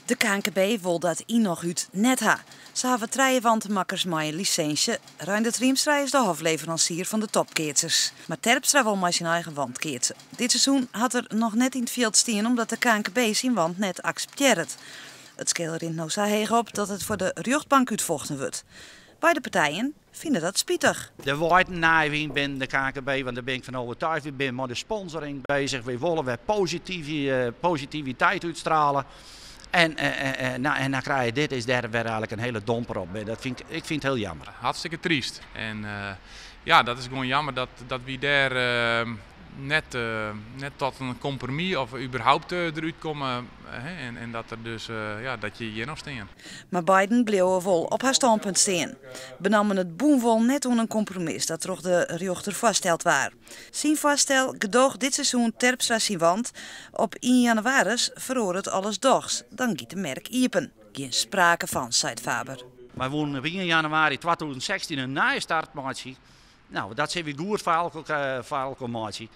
De KNKB wol dat yn noch út net ha. Se hawwe trije wantemakkers mei in lisinsje. Reinder Triemstra is de hofleveransier fan de topkeatsers. Mar Terpstra wol mei syn eigen want keatse. Dit seizoen hat er noch net yn it fjild stien omdat de KNKB syn want net akseptearret. It skeel rint no sa heech op dat it foar de rjochtbank útfochten wurdt. Beide partijen fine dat spitich. Der waait in nije wyn binnen de KNKB, want dêr bin ik fan oertuigd. Wy binne mei de sponsoring bezich. Wy wolle wer positiviteit útstrale. En, nou, en dan krije je dit, is dêr wer eigenlik in hiele domper op. Dat fyn ik, ik fyn it hiel jammer. Hartstikke tryst. En ja, dat is gewoan jammer dat wy dêr net tot in kompromis of überhaupt derút komme. En dat der dus, ja, dat je hjir noch stean. Mar beiden bliuwe wol op har stânpunt stean. Benammen it bûn wol net oan in kompromis dat troch de rjochter foarsteld waard. Syn foarstel gedoocht dit seizoen Terpstra syn want. Op ien jannewaris feroaret alles dochs, dan giet de merk iepen. Gjin sprake fan, seit Faber. Wy woenen op ien januari 2016 in nije start meitsje. No, dat sille wy goed foar elkoar meitsje.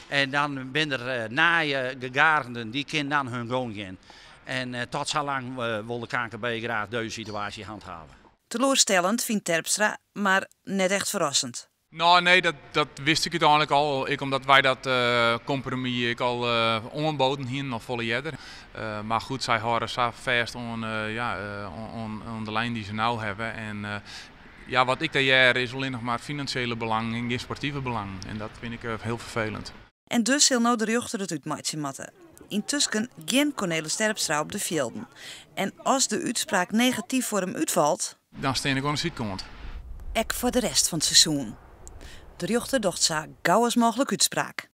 En dan binne der nije gegadigden, dy kinne dan hun gong gean. En tot sa lang wol de KNKB graach dizze situaasje handhave. Teloarstellend fynt Terpstra, mar net echt ferrassend. No, nee, dat wist ik úteinlik al. Ek omdat wy dat kompromis ek al oanboden hienen, al folle earder. Mar goed, sy hâlde sa fêst oan, ja, oan de lijn dy't se no hawwe. En ja, wat ik dêr hear is allinnich mar finansjele belangen en gjin sportive belangen. En dat fyn ik hiel ferfelend. En dus sil no de rjochter it útmeitsje moatte. Yntusken gjin Cornelis Terpstra op de fjilden. En as de útspraak negatyf foar him útfalt, Dan stean ik oan de sydkant. Ek foar de rest fan it seizoen. De rjochter docht sa gau as mooglik útspraak.